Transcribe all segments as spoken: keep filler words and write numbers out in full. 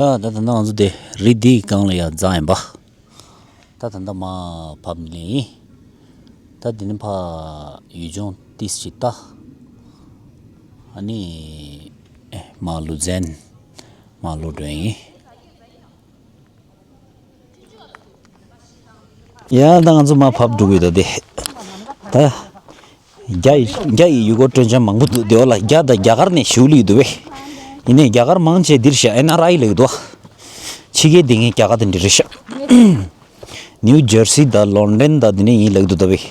ཨ། ད་ད་ང་ཚོ་དེ་རི་འདིའི་སྒང་ལ་ཡར་འཛེགས་ཡིན་པ། ད་ད་ད་མར་བབས་ནས་ཡིན། ད་འདི་ནས་ཕར་ཡུལ་ལྗོངས་ཏོག་ཙམ་ཅིག་ལྟ། ཨ་ནི་ཨེ་མར་ལུ་ཛན་མར་ལོག་འགྲོ་ཡིན། ཡ། ད་ང་ཚོ་མར་བབས་འགྲོ་གི་ཡོད། ད་དེ་ད་རྒྱ་ཡི་རྒྱ་ཡི་ཡུལ་སྐོར་སྤྲོ་འཆམ་མང་པོ་འདུག་དེ་བ་ལ། རྒྱ་དང་རྒྱ་གར་ནས་ཞུགས་ལུས་འདུག་བས། ཡིན་ནའི་རྒྱ་གར་མང་ཆེ་འདིར་ཤ་ཨེན་ཨར་ཨའི་ལབ་འདུག་ཕྱི་རྒྱལ་དེ་ངའི་རྒྱ་གར་དེ་འདྲ་རེད་ཤག་ནིའུ་ཇར་སི་དང་ལོན་ཌོན་དང་དེ་ནས་ཡིན་ལབ་འདུག་ད་བས།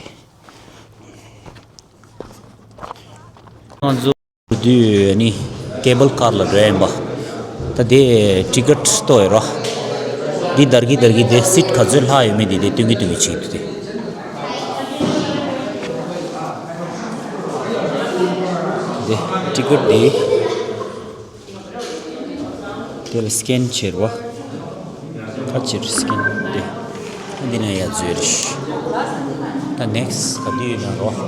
ང་ཚོ་དུས་ནི་ཀེ་བལ་ཀར་ལ་འགྲོ་ཡིན་པ། ད་དེ་ཊི་ཀེ་ཊི་གཏོང་ཡོད་ར། འདི་དར་གི་དར་གི་དེ་སིཊ་ག་ཚོད་ལྷག་ཡོད་མེད་དེ་དེ་སྟོན་གི་སྟོན་གི་བྱེད་ཀྱི་འདུག་དེ། དེ་ཊི་ཀེ་ཊི་དེ། དེ་ལ་སི་ཀེན་བྱེད་རོགས། ཁ་ཕྱིར་སི་ཀེན་དེ། འདི་ན་ཡ་འཛུལ་རེད། ད་ནེག་སི་ག་དུས་ཡོད་ན་རོགས།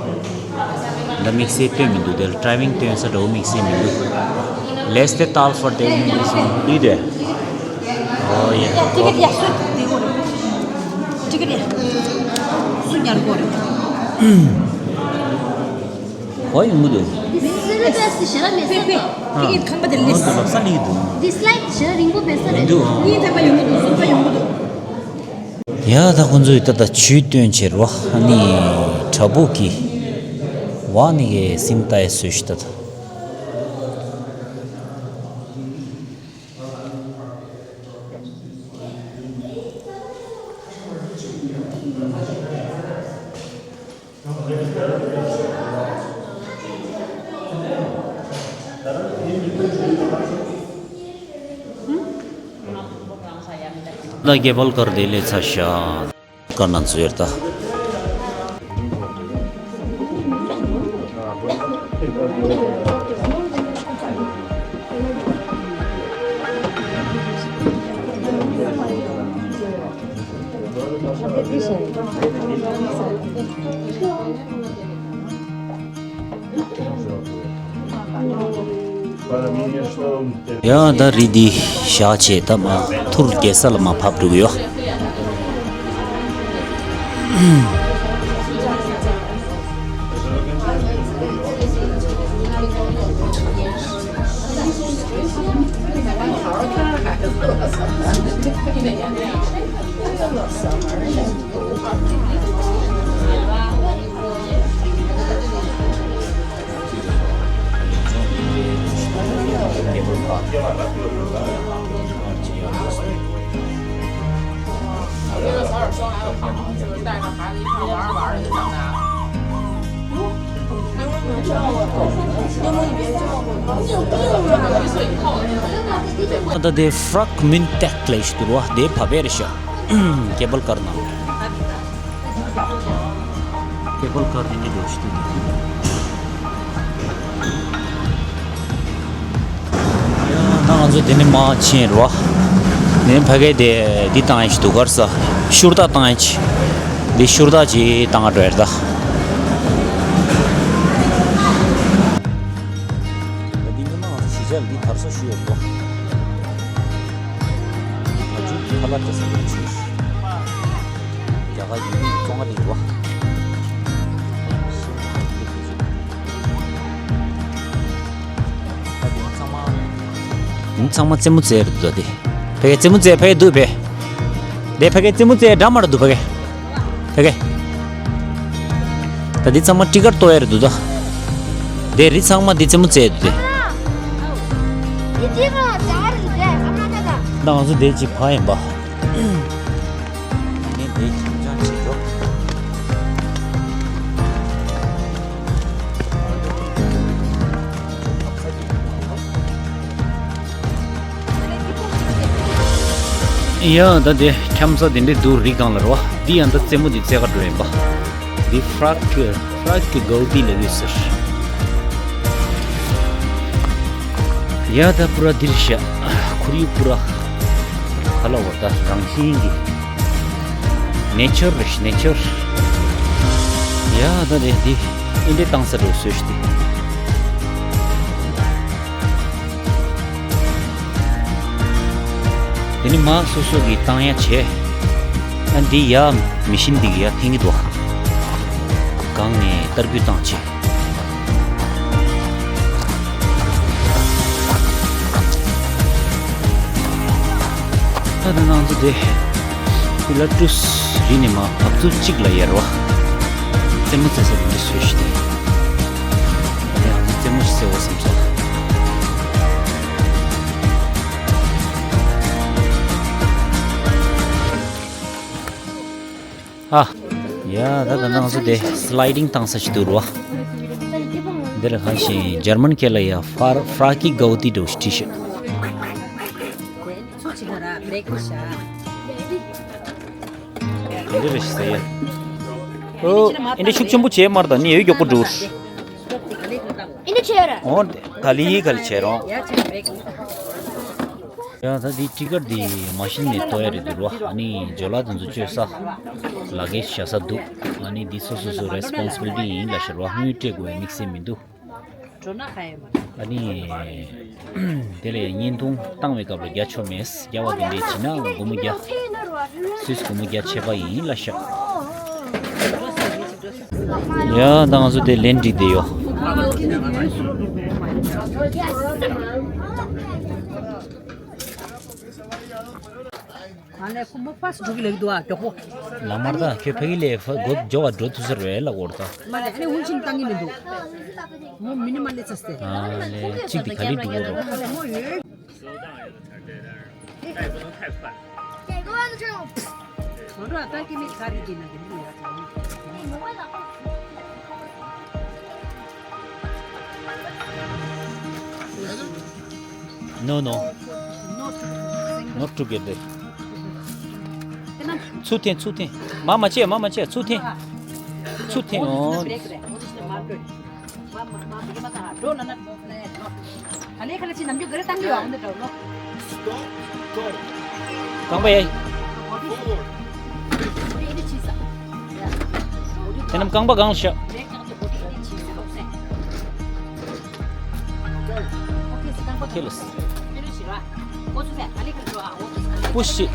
ད་དམིགས་བསལ་སྟོན་མི་འདུག་དེ་ལ་ཊའི་མིང་སྟོན་ས་འདྲ་བོ་དམིགས་བསལ་མི་འདུག Less than twelve for ten minutes only there. Oh yeah. ཊི་ཀེ་ཊི་ཡག་ཤོས་དེ་གོ་རེད། ཊི་ཀེ་ཊི་ཡག་སུ་ཉར་གོ་རེད། ཧོ་ཡོང་གི་འདུག་དེ་སི་ལེ་བེ་སི་ཞེ་དྲག་མེད་ས་དེ། ཨ། དེ་གི་ཁང་པ་དེ་ལེགས། ཨོ་དེ་ལབ་ས་ལེགས་འདུག་དེ་སི་ལེ་བེ་སི་ཞེ་དྲག་རིང་པོ་མེད་ས་རེད། མི་འདུག་ཨ། གཉིས་ཐམ་པ་ཡོང་གི་འདུག་གསུམ་པ་ཡོང་གི་འདུག་ཡ། ད་ཁོང་ཚོས་ད་ལྟ་ཇུས་སྟོན་བྱེད་རོགས། ཨ་ནི་དྲ་འབུ་གི་ཝ་ནི་གི་སིམ་ལྟ་ཡི་བཟོས་ཤིག་ད་ད། ད་ཀེ་བལ་ཀར་དེ་ལས་ཚ་ཤ་ཀར་ནང་འཛུལ་ད། ཡང་ད་རི་འདི་བཞག་བྱས་ད་མར་ཐུར་རྒྱལ་ས་ལ་མར་བབས་འགྲོ་གི་ཡོད། ད་དེ་ཧྥྲག་མུན་ཏེག་ལབ་ཞིག་འདུག་ར། དེ་བབས་པ་རེད་ཤག་ཀེ་བལ་ཀར་ནང་། ཀེ་བལ་ཀར་དེ་ནས་འགྲོ་ཞིག་འདུག་ད་ང་ཚོ་དེ་ནས་མར་ཕྱིན་རོགས། དེ་ནས་ཕ་གི་དེ་འདི་བཏང་ཡ་ཞིག་འདུག་ག་རེ་ཟ། ཤུར་རྟ་བཏང་ཡ་ཅིག་འདི་ཤུར་རྟ་ཅིག་བཏང་ག་འགྲོ་ཡ་རེད་ད། འདི་ཉི་མ་ང་ཚོ་གཞིས་ཆགས་འདི་དར་སྲོལ་ཞིག་ཡོད་འདུག་ད་ཅུང་ཁ་ལག་འདྲ་ཟ་འདྲ་ཅིག་རྒྱ་གར་ཡུལ་མི་བཙོང་ག་སླེབས་པ། ད་དེ་ཚང་མ། ཚང་མ་རྩེད་མོ་རྩེ་རེད་འདུག་ད་དེ། ཕ་གི་རྩེད་མོ་རྩེ་ཕ་གི་འདུག་པས། དེ་ཕ་གི་རྩེད་མོ་རྩེ་འདྲ་མ་རེད་འདུག་ཕ་གི། ཕ་གི། ད་འདི་ཚང་མ་ཊི་ཀེཊ་གཏོང་ཡ་རེད་འདུག་ད། དེ་རི་ཚང་མ་འདི་རྩེད་མོ་རྩེ་འདུག་དེ། ད་ང་ཚོ་དེ་ཅིག་ཕ་ཡིན་པ། ངས་འདི་ཁྱིམ་ཚང་ཅིག་འགྲོ། ཡ་ད་དེ་འཁྱམ་ས་དེ་འདྲའི་འདུག་རི་སྒང་ལ་རེད་བ། འདི་ཡང་ད་རྩེད་མོ་འདི་རྩེ་ག་འགྲོ་ཡིན་པ། འདི་ཧྥྲག་གི་ཧྥྲག་གི་གོ་ལྡི་ལབ་ཡོད་ཟེར། ཡ་ད་པུ་ར་འདིར་ཤ་ཁོར་ཡུག་པུ་ར་ག་ལ་བ་ད་རང་བཞིན་གྱི་ནེ་ཅར་རེད་ནེ་ཅར། ཡ་ད་དེ་འདི་ཨིན་དེ་བཏང་ས་འགྲོ་སོས་ཤི་དེ། དེ་ནི་མ་སོ་སོ་གིས་བཏང་ཡ་བྱས། ཨ་འདི་ཡ་མི་ཤིན་འདི་གི་ཡ་འཐེན་གི་འདུག་གང་ནས་ཏར་སྐུད་བཏང་བྱས། ད་ད་ང་ཚོ་དེ་པི་ལ་ཀྲུས་རི་ནས་མ་བབས་ཚུགས་གཅིག་ལ་ཡར་བ། རྩེད་མོ་རྩེ་ས་དེ་འདྲ་བཟོས་ཤི་དེ། ང་ཚོ་རྩེད་མོ་ཞིག་རྩེ་འོ་བསམ་སོང་། ཨ། ཡ་ད་ད་ང་ཚོ་དེ་སི་ལའི་ཌིང་བཏང་ས་ཞིག་འདུག་རོ། འདིར་གང་ཞིག་འཇར་མན་སྐད་ལ་ཡ་ཧྥ་ཧྥ་ར་ཀི་གའོ་ཏི་འདྲ་བོ་ཞིག་བྲིས་ཤག་འདི་རེ་ཞིག་ཟེར་ཡ། ཨོ། ཨེ་འདྲ་ཤུགས་ཆེན་པོ་བྱས་མར་དང་ནི་ཡོད་མགྱོགས་པོ་འགྲོ། ཨེ་འདྲ་བྱས་ར། ཨོ། ག་ལི་ག་ལི་བྱས་རོང་། ཡ་ད་འདི་ཊི་ཀཊ་འདི་མ་ཤིན་ནས་གཏོང་ཡ་རེད་འདུག་རོ། ཨ་ནི་ཇོ་ལ་དེ་ཚོ་བཅོས་ས། ལ་གེ་བཞག་ས་འདུག་ཨ་ནི་འདི་སོ་སོ་སོ་རེ་སི་པོན་སི་བི་ལི་ཊི་ཡིན་ལབ་ཤག་རོ། དངུལ་སྤྲད་དགོས་པའི་དམིགས་བསལ་མི་འདུག་ཨ་ནི། དེ་ལས་བརྙན་ཐུང་བཏང་བའི་སྐབས་ལ་རྒྱ་ཆོ་མེད། རྒྱ་བ་དེ་འདྲས་བྱིན་ན་སྒོར་མོ་བརྒྱ། སུད་སི་སྒོར་མོ་བརྒྱ་ཆད་པ་ཡིན་ལབ་ཤག་ཡ་ད་ང་ཚོ་དེ་ལན་འགྲིག་བསྡད་ཡོད། ཨ་ལས་ཁོ་མོ་ཕར་འགྲོ་གི་ལབ་འདུག་ཨ། མགྱོགས་པོ། ལག་དམར་དང་ཁྱོད་ཕ་གི་ལས་ཕ་སྒོ་མགྱོགས་པ་འགྲོ་ཐུབ་ས་རེད་ལབ་འོར་ད། མ་ལས་ཨ་ནི་འུན་ཆིན་བཏང་གི་མི་འདུག་མོ་མི་ནི་མ་ལས་ཚ་སྟེ། ཨ་ལས་གཅིག་དེ་ག་ལེ་འགྲོ་གི་རོ། མོ་ཡོད། མོ་འགྲོ་ཨ་བཏང་གི་མི་ག་རེ་དེ་ན་དེ་མི་ཡོད་ད། No, no. Not together. ཚུར་འཐེན། ཚུར་འཐེན། མ་མ་བྱེད། མ་མ་བྱེད། ཚུར་འཐེན། ཚུར་འཐེན། ཨོ། རྐང་པ་ཡ། དེ་རྣམས་རྐང་པ་གང་ལ་བཞག་ཁེ་ལས། པུཤ་བྱེད།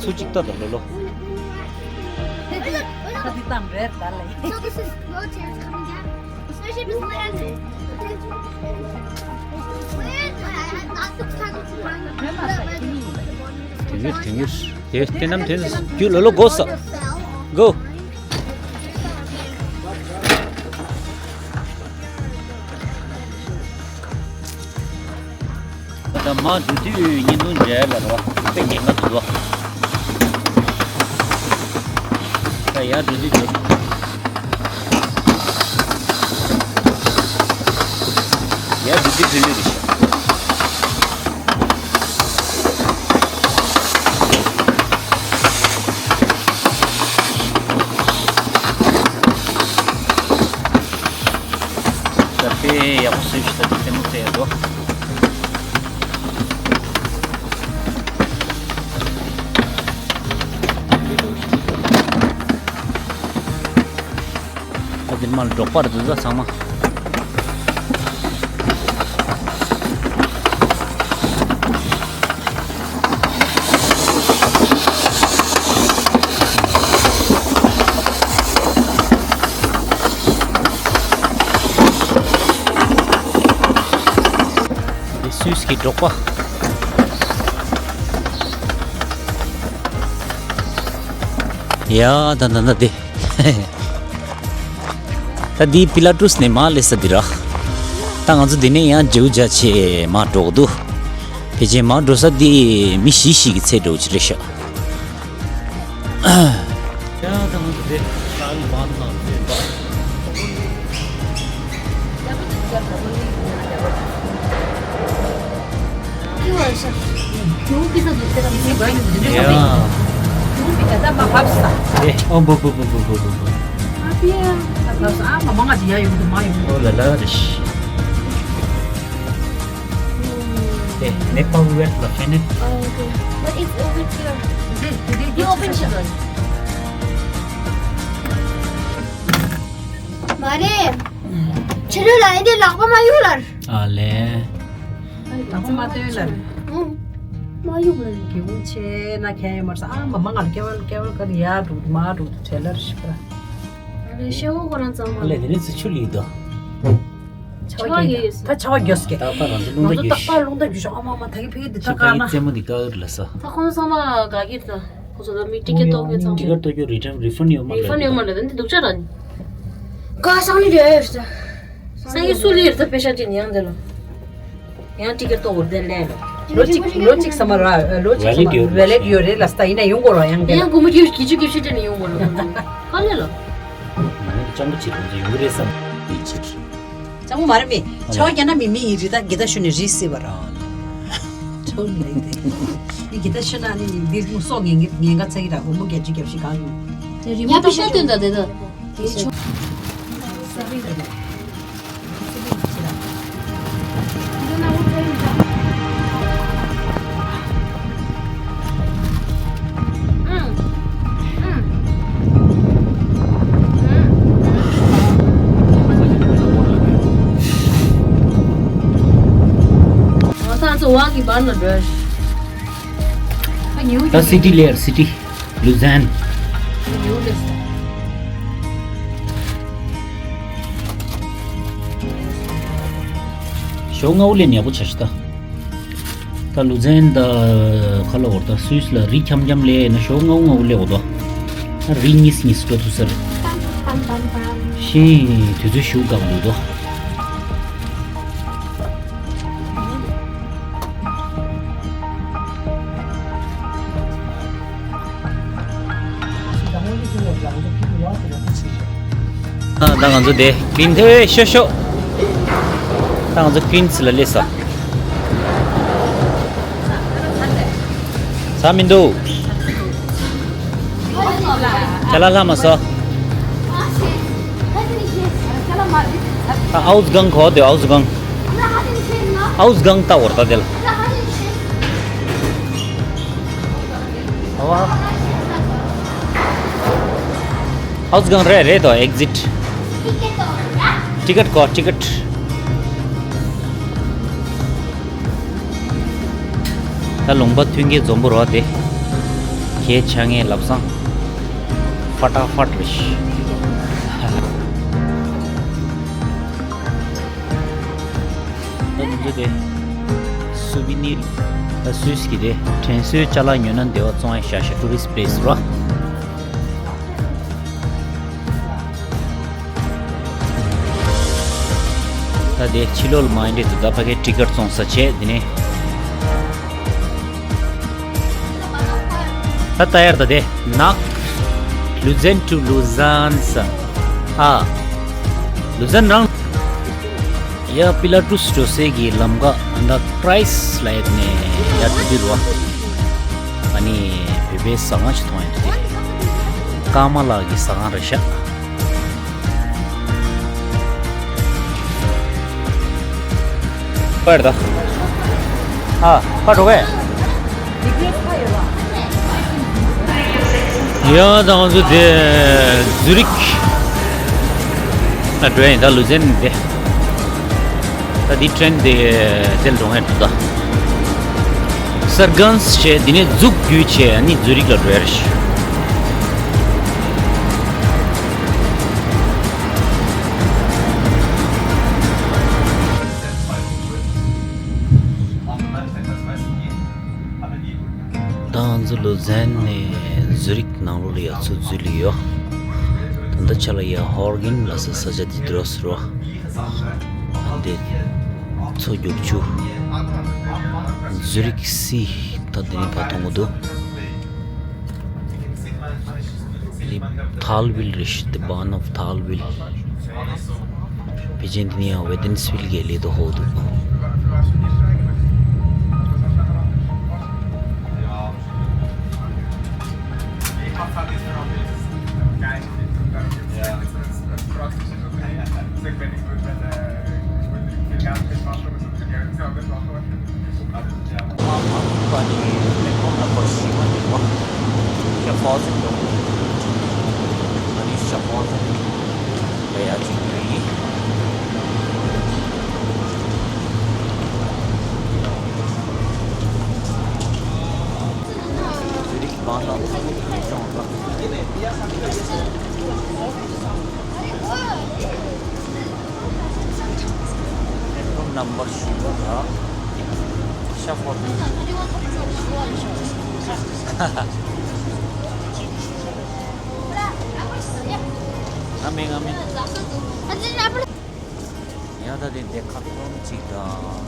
ཚུར་གཅིག་ལྟ་དང་ལོ་ལོ། So this is wheelchairs coming down. Especially if it's landing. དེ་ཡོད། དེ་ཡོད། དེ་དེ་རྣམས་དེ་རྒྱུ་ལོ་ལོ་གོ་ས། གོ། ད་མ་འགྲོ་དུས་བརྙན་ཐུང་མཇལ་ལ་རོ། དཔེ་ཉེན་ཁ་འདུག་ལོ། ད་ཡར་འགྲོ་དུས་འགྲོ། ཡར་འགྲོ་དུས་འགྲོ་ནི་རེད་ཤག་ད་དཔེ་ཡག་པོ་བཟོས་ཤིག་ད་དེ་རྩེད་མོ་རྩེ་ཡག་འདུག་ད་འདིར་མར་འབྲོག་པ་རེད་འདུག་ད་ཚང་མ། འདི་སུད་སི་གི་འབྲོག་པ། ཡ་ད་ད་ད་དེ། ད་འདི་པི་ལ་ཀྲུས་ནས་མར་སླེབས་ས་འདི་ར། ད་ང་ཚོ་འདི་ནས་ཡང་ཇེའུ་ཇ་ཆེ་མར་འགྲོ་གི་འདུག་ཕལ་ཆེར་མར་འགྲོ་ས་འདི་མི་བཞི་ཞིག་གི་ཚད་འགྲོ་གི་རེད་ཤག་ཡ་ད་ང་ཚོ་འདི་ཧྲ་ལི་བན་དང་འདི་འདྲ། ཡ། ཨོ་བུ་བུ་བུ་བུ་བུ་བུ། ལགས་སོ། ཨ་མ་མང་ང་ཅིག་ཡར་ཡོང་གི་འདུག་མར་ཡོང་གི་འདུག་ཨོ་ལ་ལ་རེ་ཤི། དེ་ནེ་པཱལ་ཝེཊ་ལ་ཕེ་ནེ། Oh, okay. But it's over here. དེ་དེ་དེ You open it. མ་རེད། ཕྱི་རོལ་ལ་ཡིན་དེ་ལག་པ་མ་ཡོང་ལར། ཨ་ལེ། ད་ཚོད་མ་སྟོན་ལ། ཨང་། མ་ཡོང་ལ། དགེ་བོ་ཆེ་ན་ཁྱད་ཡོད་མ་རེད། ཨ་མ་མ་ང་ལ་སྐྱེ་བ་སྐྱེ་བ་ཀ་ནི་ཡར་འགྲོ་མར་འགྲོ་བྲེལ་ལར་ཞིག་པ། ཨ་ལེ་ཤེའུ་ཁོ་རང་ཚང་མ། ཨ་ལེ་དེ་ནས་ཚུར་ཆུ་ལི་དོ། ཆ་བ་རྒྱག་ད་ཆ་བ་རྒྱག་སྐད། ད་ད་རང་ཚོ་རླུང་རྟ་རྒྱུག་ཤི། རྟག་པར་རླུང་རྟ་རྒྱུག་ཤོག་ཨ་མ་མ་ད་གི་ཕ་གི་འདི་ད་ཆ་ག་ན། རྩེད་མོ་འདི་ཀ་ཨར་ལ་ས། ད་ཁོང་ཚང་མ་དགའ་གི་ད། ཁོ་ཚོ་ད་མི་ཊི་ཀེ་ཊི་གཏོང་མཁན་ཚང་མ། ཊི་ཀེ་ཊི་གཏོང་རྒྱུ་རི་ཕན་རི་ཕན་ཡོད་མ་རེད། རི་ཕན་ཡོད་མ་རེད། འདི་སྡུག་ཅག་ར་ནི། ཀ་སང་ནི་རེད་ཤ། སང་ཡི་སུ་ལི་རེད་ད་པེ་ཤ་ཅིག་ནི་ཡང་འདི་ལ། ཡང་ཊི་ཀེ་ཊི་གཏོང་བར་དེ་ལས་ལ། ལོ་གཅིག་ལོ་གཅིག་ས་མ་ར་ལོ་གཅིག་ས་མ་ཝེ་ལིཌ་ཡོད་ཝེ་ལིཌ་ཡོད་རེད་ལ་ས་ད་ཡིན་ན་ཡོང་དགོས་ར་ཡང་འདི་ཡང་ལ། སྒོར་མོ་བརྒྱད་ཅུ་བརྒྱད་ཅུ་བརྒྱད་ཅུ་སྤྲད་ནས་ཡོང་དགོས་ར་ག་ལས་ལ། ཅང་པོ་ཅིག་ལ་ཡོང་གི་རེད་བསམ་ཡིན་ཕྱིར། ལྕགས་མོ་མ་རེད་མི། ཆ་བ་རྒྱ་ན་མི་མི་ཡི་རི་དྭགས་གི་ད་ཤུ་ནི་རི་སི་བ་ར། ཁྲོ་ནི་ལེགས་ཏེ། མི་གི་ད་ཤུ་ན་ནི་འདི་མོ་སོག་ངན་ངན་ག་ཚ་གི་ར་སྒོར་མོ་བརྒྱད་ཅུ་གྱ་བཞི་གང་ཡོད། ཡ་པི་ཤ་སྟོན་ད་དེ་ད། དེ་ཆོ། ད་སི་ཊི་ལེར་སི་ཊི། ལུ་ཛན། ཞོགས་སྔ་པོ་ལས་ཉག་པོ་ཆ་ཤི་ད། ད་ལུ་ཛན་ད་ཁ་ལ་འོར་ད་སུད་སི་ལ་རི་འཁྱམ་འཁྱམ་ལས་ན་ཞོགས་སྔ་པོ་སྔ་པོ་ལས་འོ་ད། ད་རི་གཉིས་གཉིས་འགྲོ་ཐུབ་ས་རེད། ཤིང་དུས་ཚོད་ཞུགས་དགའ་འདུག་དོ། ད་ང་ཚོ་དེ་ཀྲིན་ཐེ་ཤོ་ཤོ། ད་ང་ཚོ་ཀྲིན་སི་ལ་སླེབས་སོང་། ཟ་མི་འདུག་ཅ་ལག་ལྷག་མ་སོང་། ཨའུ་ཛི་གང་གོ་དེ་ཨའུ་ཛི་གང་། ཨའུ་ཛི་གང་ལྟ་བར་ལྟ་དེ་ལ། ཨའུ་ཛི་གང་རེད་རེད་དོ་ཨེག་ཛིཊ། ཊི་ཀེཊ་གོ་ཊི་ཀེཊ། ད་ལུང་པ་མཐུན་རྐྱེན་འཛོམས་པོ་རོ་དེ། གས་ཆ་ངེས་ལབ་སང་། ཧྥ་ཏ་ཧྥ་ཏ་རེ་ཤི། ད་ང་ཚོ་དེ། སུ་བི་ནིར། ད་སུད་སི་གི་དེ་དྲན་གསོའི་ཅ་ལག་ཉོས་ན་བདེ་བ་བཙོང་ཡ་ཤ་ཤ་ཊུ་རི་སི་པི་ལེ་སི་རོ། ད་དེ་ཕྱི་ལོགས་ལ་མ་ཡིན་འདྲེ་དུ་ད་ཕ་གའི་ཊི་ཀེཊ་བཙོང་ས་བྱས་དེ་ནས། ད་ད་ཡར་ད་དེ་ནག་ལུ་ཛན་ཊུ་ལུ་ཛན་ས། ཨ། ལུ་ཛན་རང་། ཡ་པི་ལ་ཊུ་སི་འགྲོ་སའི་གི་ལམ་ཀ་ད་ཀྲའི་སི་ལ་ཡེད་ནས་ཡ་དེ་དུས་རུ་བ། ཨ་ནི་བོད་པའི་ཟ་ཁང་ཞིག་མཐོང་ཡ་དེ་དེ། ཀརྨ་ལགས་ཀྱི་ཟ་ཁང་རེད་ཤག་པར་ད། ཨ། པར་འགྲོ་གས། ཡ་ད་ང་ཚོ་དེ་ཛུ་རིག་ལ་འགྲོ་ཡིན། ད་ལུ་ཛན་དེ། ད་འདི་ཊེན་དེ་དེ་ལ་འགྲོ་ཡིན་འདུག་ད། སར་གན་སི་བྱས་འདི་ནས་འཛུགས་བརྒྱུད་བྱས་ཨ་ནི་ཛུ་རིག་ལ་འགྲོ་ཡ་རེད། ད་ང་ཚོ་ལུ་ཛན་ནས་ཛུ་རིག་ནང་ལོགས་ལ་ཡ་ཚུར་འཛུལ་ཡོད། ད་ལྟ་ཆ་ལ་ཡ་ཧོར་གིན་ལ་ས་ས་ཆ་དེ་འདྲ་ཟེར་བ། འདི་མཚོ་རྒྱུག་ཆུ། ཛུ་རིག་སི་ད་འདི་ནས་ཕར་མཐོང་གི་འདུག་ལིབ་ཐལ་ཝིལ་རེད་ཤག The Barn of Thalwil. པེ་ཅིན་དེ་ནས་ཡང་ཝེ་ཏན་སི་ཝིལ་གྱི་ལི་དུ་ཧོ་འདུག་རྣམ་པར་ཞུ་བ་དང་། ཤ་ཧྥོ་ཏི། ང་མེད་ང་མེད། ཡ་ད་དེ་དེ་ཁ་ཐོམ་ཅིག་དང་།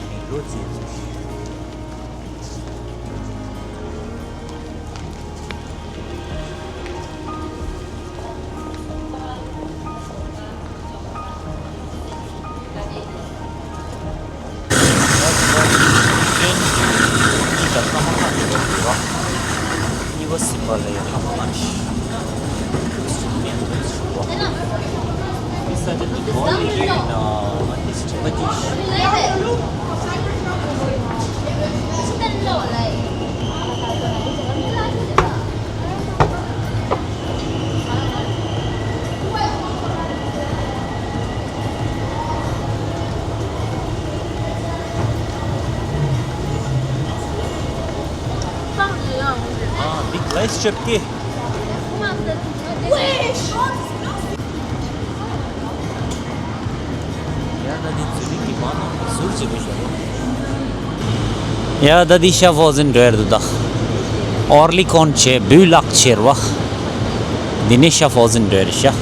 མི་ལོ་ཅིག་ཚུལ་ཞིག་གཉིས་པ་ཟིན་པ་ལ་ཡང་ལྷག་མ་ཞིག་ཨ་འདི་ག་ལེ་ཤོབ་ཀྱི། ཡ་ད་འདི་ཟུར་རིག་གི་མ་ནང་ཟུར་ཅིག་རེད་ཤག་ཡ་ད་འདི་ཤ་ཧྥོ་ཟན་འགྲོ་ཡར་འདུག་ད། ཨོར་ལི་ཀོན་བྱས་བུ་ལག་ཆེར་བ། འདི་ནས་ཤ་ཧྥོ་ཟན་འགྲོ་ཡར་ཤག་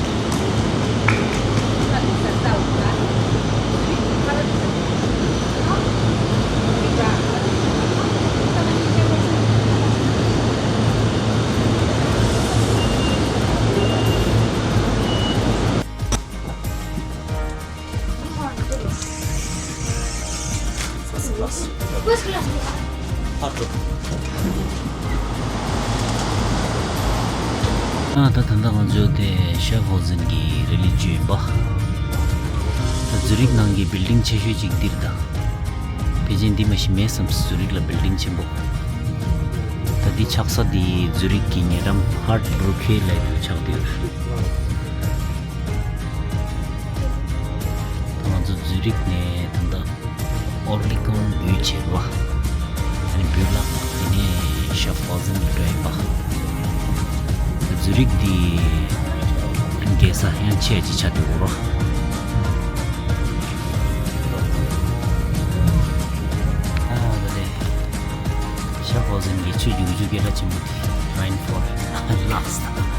ཨ་ད་ད་ལྟ་ང་ཚོ་དེ་ཤ་ཧྥོ་ཟན་གྱི་རི་ལི་བརྒྱུད་ཡིན་པ། ད་ཛུ་རིག་ནང་གི་བིལ་ཌིང་ཆེ་ཤོས་ཅིག་འདིར་ད། ཕལ་ཆེར་འདི་མ་གཞི་མེད་བསམ་སོང་། ཛུ་རིག་ལ་བིལ་ཌིང་ཆེན་པོ། ད་འདི་ཆགས་ས་འདི་ཛུ་རིག་གི་ཉེ་འགྲམ་ཧར་སྦུར་ཁེ་ལབ་དུས་ཆགས་འདུག་ད་ང་ཚོ་ཛུ་རིག་ནས་ད་ལྟ་ཨོར་ལི་ཀོན་བུ་ཆེར་བ། ཨ་ནི་བུ་ལག་དེ་ནས་ཤ་ཧྥོ་ཟན་འགྲོ་ཡིན་པ། ཛུ་རིག་འདི་རྒྱལ་ས་ཡང་ཆེ་ཅིག་ཆགས་འདུག་རོ། ཨ་ད་དེ་ཤ་ཧྥོ་ཟན་གྱི་ཆུ་རྒྱུག་རྒྱུག་སྐད་གྲགས་ཆེན་པོ་དེ་Rheinfall Lachs།